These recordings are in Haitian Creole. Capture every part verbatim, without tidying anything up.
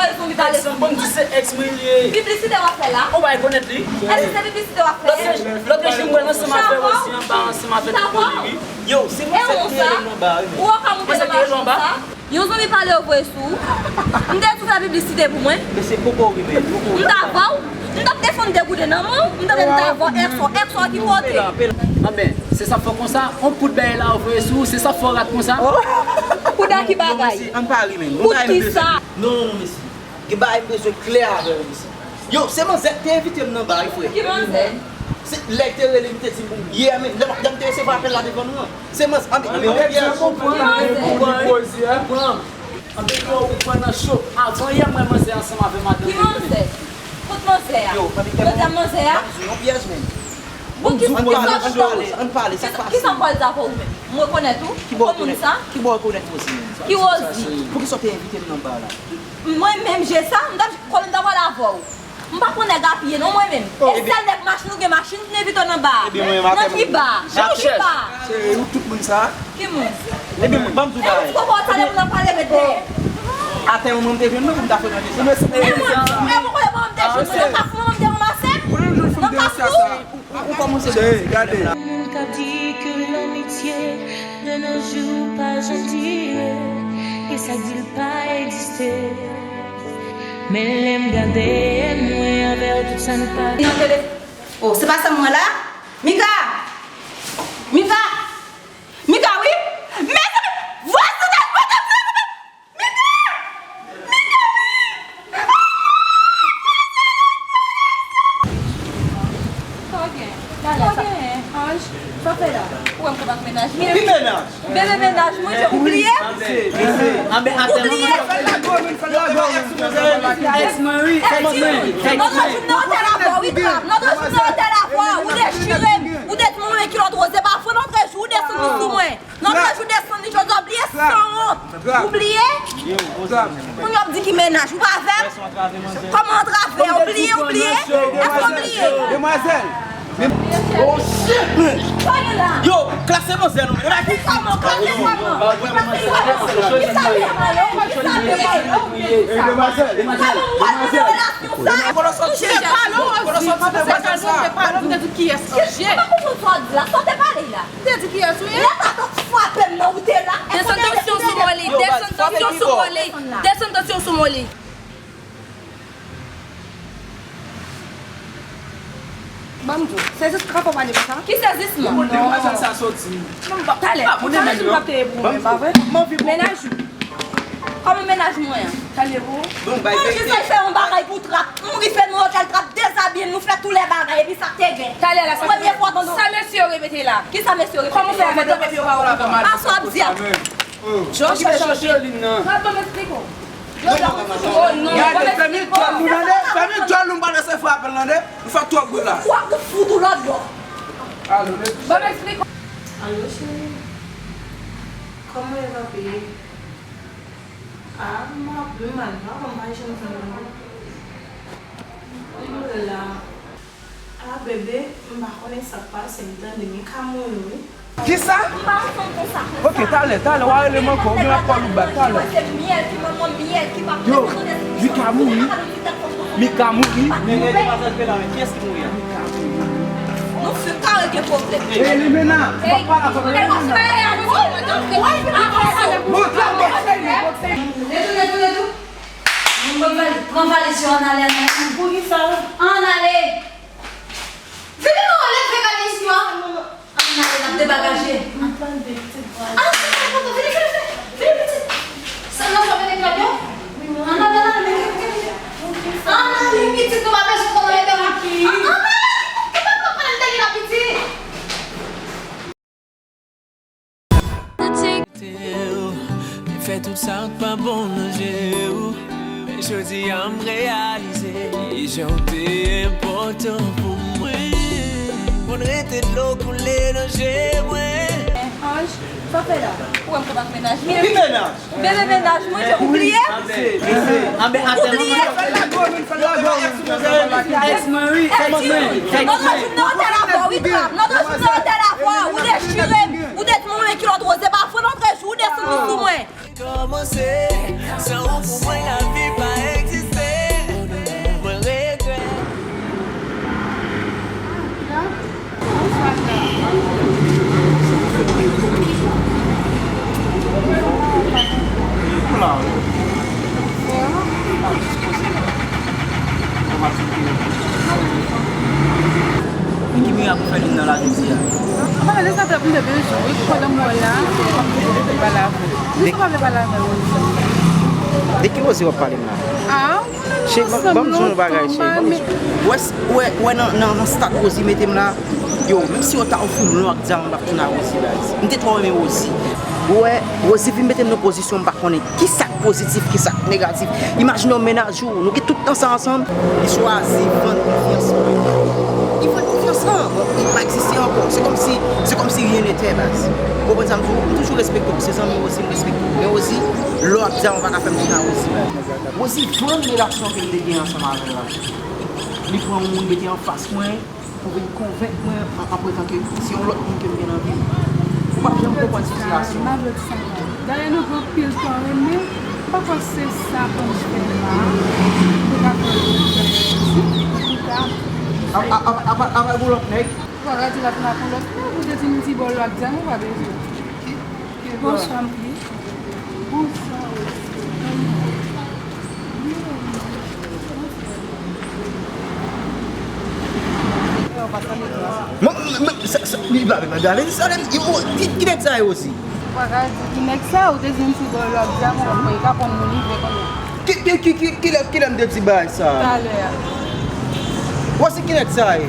voye sou m, li pale sou m. Bon, di se ex mwen li ye. Piblisite w ap fè la? Ou pa rekonèt li? Èske se piblisite w ap fè? Lòt jou, lòt jou mwen ansanm avè w osi anba, ansanm avè Tiboli, wi. Yo, se mwen sèl ki te rele anba, wi. Ou wè kòman ou te nan machin sa? Yon zanmi pale yo voye sou ou. M te di w fè piblisite pou mwen. Men se popo wi, men. M t avè w. M t ap defann de gouden nan men w. M t ap di m t avè w, èks ou, èks ou ki pote. Anben, se sa fò konsa, on poud bagay la ou voye sou ou, se sa fò rat konsa. Poud a ki bagay? Ann pa ri, men. Poud ki sa? Non, mesye. Gen bagay m bezwen klè avè w, mesye. Yo, se manzè k te envite m nan ba, wi, frè. Ki manzè? Se lè l te rele m, te di m, yè, men, lè m, lè m te resevwa apèl la devan nou an. Se manzè, ann, ann, yon pyèj. Ann, ou pran nan cho. Avan yè, m wè manzè ansanm avè madanm li. Ki manzè? Kot manzè a? Yo, ann, manzè a? M ap di w yon pyèj, men. Bon, ki, ki sòt chita ou? Ann pale, sa k pase? Kisa m pral di avè w menm? M rekonèt ou? Ki bò w rekonèt? Ki bò w rekonèt Rosie menm? Ki Rosie? Poukisa w te envite m nan ba la? Mwen menm, je sa, m t ap, kòman m ta pale avè w? M pa konn nèg apiye non mwen menm. E sèl nèg machin ou gen machin ki envite w nan ba a. Nan ki ba? Nan ki ba? Se ou tout moun sa? Ki moun? Ebyen, ban m di w bagay. E ou ti konpòt sa lè moun ap pale met dèyè. Atè yon moun te jwenn mwen pou m ta frekante sa. E mwen, e mwen kote mwen te jwenn mwen nan Kafou, mwen te ranmase. Nan Kafou. Ou, ou kòmanse. Gade. Moun k ap di ke lanmitye de nos jours pa janm dire, e sa k di l pa egziste. Men lè m gade, m wè avè w tout sa n pa. Oh, se pa sa m wè la? Mika! Mika! Mika, wi! Mezanmi! Vwazin nan pote m sa! Mika! Mika, wi! Sa w gen? Sa w gen, Anj? Sa w fè la? Ou wè m konn ak mennaj mwen? Ki mennaj? Bebe mennaj mwen, ou bliye? Ou bliye? Lòt jou m nan otèl avè w, wi, Trap. Lòt jou m nan otèl avè w, ou dechire m. Ou te di mwen kilòt woze pa fre, lòt jou ou desann li sou mwen. Lòt jou desann li, jodi a w bliye sanwont. Ou bliye? Kounye a w ap di ki mennaj, ou pa avè m? Kòman antrave? Ou bliye, ou bliye? Èske w bliye? Demwazèl! Oh shit, man! Yo, klase manzè non, men. Klase kòman? Klase kòman? Klase kòman? Ki sa l fè mal? Ki sa l fè mal? Demwazèl! Demwazèl! Demwazèl! Ou chita non, Rosie. Ou te di kiyès Ange? Mwen pa konprann sa w di la. Sa w te pale la? M te di kiyès ou ye? Lè sa t ap frape m nan, ou te la. Desann tansyon sou Molly, desann tansyon sou Molly, desann tansyon sou Molly. Ban m di w, sezisman, ka fè w pale konsa? Ki sezisman? Demoiselle sa soti. Talè, talè, m ap te epou mwen, pa vre? Mennaj ou. Kòman mennaj mwen an? Talè, ou. Bon, bay. Kòm si sa fè yon bagay pou trap. M rive nan otèl, trap dezabiye m, nou fè tout lè bagay, epi sa k te gen. Talè la, sa. Premye fwa, sa mesye yo repete la. Ki sa mesye yo repete? Kòman fè avè dòt mesye yo pa wè w konsa? A sa w ap di a? Jòj chèche. Rap, ban m eksplike w. Gade, fèmen djòl nou tande, fèmen djòl nou, m pa lese frape l tande. Nou fè twòp bri la. Ou ap fout ou lòt bò. Alo, ban m eksplike. Alo, cheri. Kòman e va peye? Ah, m ap mal, pa konn, pa janm jwenn mwen. Anmwey la. Ah, bebe, m pa konnen sa k pase m tande, m ka mouri wi. Kisa? M pa yon fanm konsa. Ok, talè, talè, w a rele m ankò, oubyen m ap kòl ou bak, talè. Se myèl ki manman myèl ki pa. Yo, Mika mouri. Mika mouri. Men gen demwazèl ki la, men kiyès ki mouri a? Mika mouri. Nou fin kare gen pwoblèm. Elimina, papa la fòk Elimina. Bon, bon, bon. Retou, retou, retou. Mwen pran valiz, pran valiz yo, ann ale, ann ale. Poukisa? Ann ale. Vini non, leve valiz yo. Ann ale, n ap debagaje. Ann tande pitit valiz. Ann ale, vini, vini, vini. Vini, pitit. Sa nan sa mete klòt yo? Ann ale, ann ale, vini, vini, vini. Ann ale, pitit, nou pa bezwen konnen mete la. Ann ale, ki pa pran pale de la, pitit. Te w, te fè tout sa k pa bon nan je w. Men jodi a m reyalize jan w te enpòtan pou mwen. Konn rete dlo koule nan je mwen. Anj, sa w fè la? Ou wè m konn ak mennaj mwen. Ki mennaj? Bebe mennaj mwen, ou bliye? Ou bliye? Fè l lago, men fè l lago. Èks mwen, wi, èks mwen. Lòt jou m nan otèl avè w, wi, trap. Lòt jou m nan otèl avè w, ou dechire m. Ou te di mwen kilòt woze, pa fè lòt jou, ou desann li sou mwen. Kòmanse, san ou pou mwen lavi pa egziste. Mwen regrèt. Men ki mirak ou fè vin nan lari jodi a? Apa, lè sa trap m te bezwen, wi, pandan m wè w la, m ap vin pale avè w. Poukisa w pa vle pale avè Rosie? De ki Rosie w ap pale m la? Ah, Cheri, ban, ban m di w yon bagay, cheri. Ban m di w. Ou wè, ou wè, ou wè nan, nan, nan stat Rosie mete m la, yo, menm si yo ta ofri m lò ak dyaman, m p ap tounen a Rosie, guys. M te twò renmen Rosie. Ou wè, Rosie vin mete m nan pozisyon m pa konnen kisa k pozitif, kisa k negatif. Imajine w mennaj ou, nou gen tout tan sa ansanm. Li chwazi vann konfyans mwen. Li vann konfyans lan. Bon, li pa egziste ankò. Se kòmsi, se kòmsi rien n'était, baz. Ou konprann sa m di w? M toujou respekte w. Se zanmi Rosie, m respekte w. Men Rosie, lò ak dyaman pa ka fè m tounen a Rosie, baz. Rosie vann relasyon ke m te gen ansanm avè l la. Li pran yon moun mete anfas mwen pou vin konvenk mwen an, an prezan ke se yon lòt moun ke m gen nan vi m. Ou p ap janm konprann sitiyasyon. Dayè nou gen anpil tan renmen, m pa kwè se sa Anj fè la. Pou ta fè yon bagay konsa. Antouka, a, a, a, a, a, avèk yon lòt nèg. Ou pa ka di l ap nan yon lòt nèg, ou te di m ti bò l ap di a, nou pa bezwen. Bonswa, m pi. Bonswa, Rosie. Bon, men, men, sa, sa, li pa, li pa gade, sa, li, yo, ki, ki nèg sa yo osi? Ou pa ka di ki nèg sa, ou te di m si bò l ap di a, mwen, mwen, ka pran moun li vle konnen. Ki, ki, ki, ki, ki lè, ki lè m te di bagay sa? Talè a. Wè se ki nèg sa ye?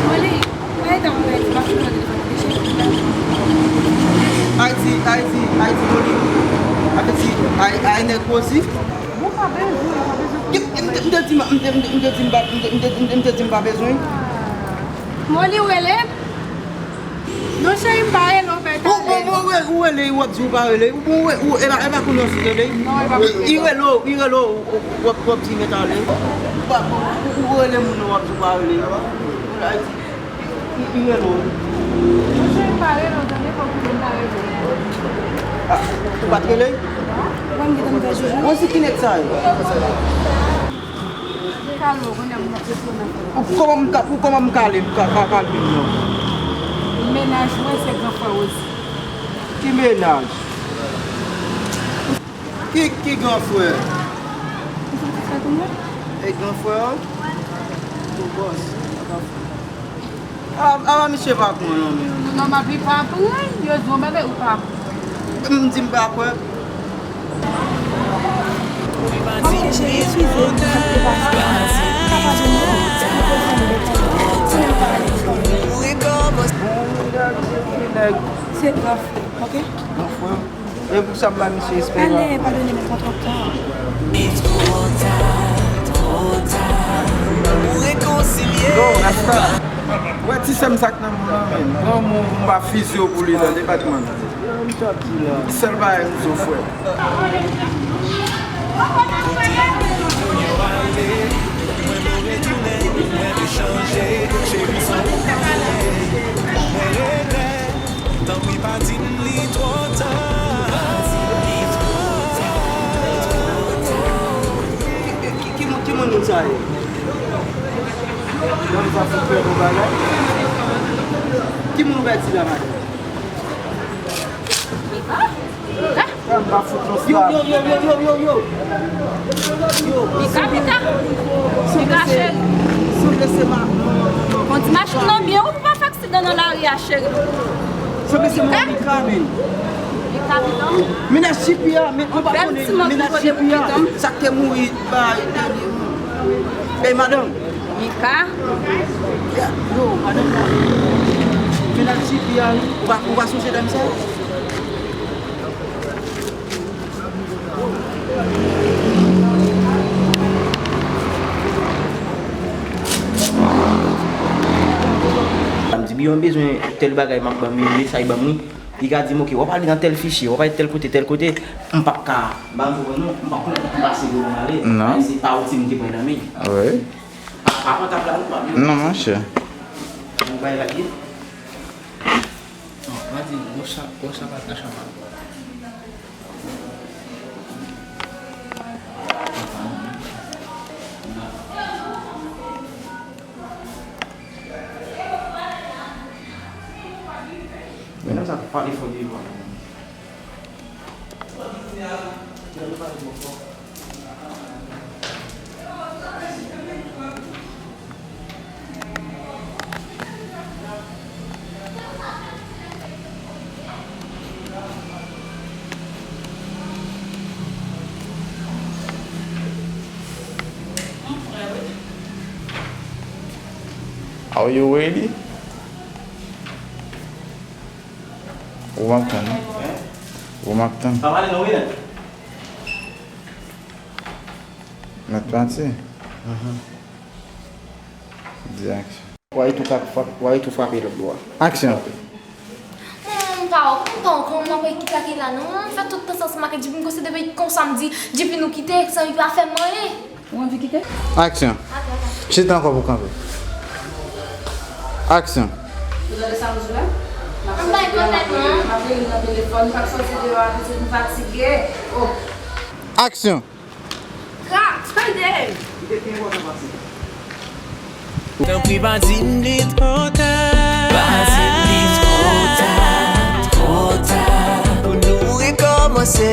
Mwen li, mwen ta mwen di, m ap fè mwen telefòn deja. Ayiti, Ayiti, Ayiti, Moli. Ayiti, Ay, Ay, nèg Rosie. Ou pa bezwen, ou pa bezwen. Ki, m te, m te di, m te, m te, m te di m pa, m te, m te, m te, m te di m pa bezwen. Moli, ou rele? Non, cheri, m pa rele w, fè talè. Ou, ou, ou, ou rele, w ap di ou pa rele. Ou, ou, ou, e pa, e pa kounye a w sou tele. Non, e pa kounye a. I rele w, i rele w, w ap, w ap di men talè. Ou pa, ou, ou rele moun nan, w ap di ou pa rele. I, i rele w. Non, cheri, m pa rele w, tande, fòk ou di m pa rele w. Ah, ou pa t rele? Non. Ou pa m gentan m fè joujou. Bon, se ki nèg sa yo? Kalme w, kounye a m ap retounen nan fè. Ou kòman m ka, ou kòman m kale, m ka, ka, kalme m non? Mennaj mwen se gran frè Rosie. Ki mennaj? Ki, ki gran frè? Ou santi sa tou non? E gran frè an? Tou bòs. Apa, apa misye pa pran non, men. Nòmal, li pa pran, yo di yon bagay ou pa pran. M di m pa kwè. Ok, cheri, eskize m, m ap depase. M pa pa jwenn ou. Ou poze m de tan. Ti nèg pa rete. Bon, nèg, nèg. Se gran frè, ok? Gran frè. E pou sa m ba misye respè la. Ale, padone m, m pran twòp tan. Non, Asta. Wè ti sè m sa k nan men w lan, men. Pran men w, m va fize w pou li nan depatman nan. Sèl bagay m di w, frè. Tanpri pa di m li twò ta. Ki, ki, ki moun, ki moun moun sa ye? Manmi sa fout pè nou bagay. Ki moun ou bay di la, madanm? Frè m pa fout nou sa. Yo, yo, yo, yo, yo, yo, yo. Yo, Mika, Mika. Mika, cheri. Sanble se ma. Kondisyon machin nan byen, ou pa fè aksidan nan lari a, cheri. Sanble se mwen, Mika, men. Mika, pitan. Mennaj Chipi a, men ou pa konnen, mennaj Chipi a, sa k te mouri, bay, dènye. Ey, madanm. Mika. Yo, madanm la. Mennaj Chipi a, ou pa, ou pa sonje dam sa? M di, "Biyo, m bezwen tèl bagay, m ap ban m li, sa y ban m li." Li ka di m, "Ok, w ap ale nan tèl fichye, w ap ale tèl kote, tèl kote." M p ap ka, m pa konprann non, m pa konn ki pase pou m ale. Non. Se pa wout m te pran nan men. Wi. A, a pòtab la, nou pa byen. Non, monchè. Ou bay la byen? Non, pa di, gwo sa, gwo sa pa ta chama. Men nan sa pale fò devan. Are you ready? Ou m ap tann. Ou m ap tann. Mèt pati. Di aksyon. Why tou ka frap-, why tou frape lòt bò a? Aksyon. Mwen pa wè, mwen pa wè kòman mwen ap kite la non. Mwen fè tout tan sa ansanm ak Djipi, m konsidere konsa m di Djipi nou kite, san li pa fè m anyen. Ou anvi kite? Aksyon. Chita ankò pou kanpe. Aksyon. Ou tande sa m di w la? M ap bay kòtèt non. M ap rele nan telefòn, m p ap soti deyò a pitit, m fatige. Oh. Aksyon. Krak, tande! Tanpri pa di m li twò ta. Pa di m li twò ta, twò ta. Pou nou rekòmanse.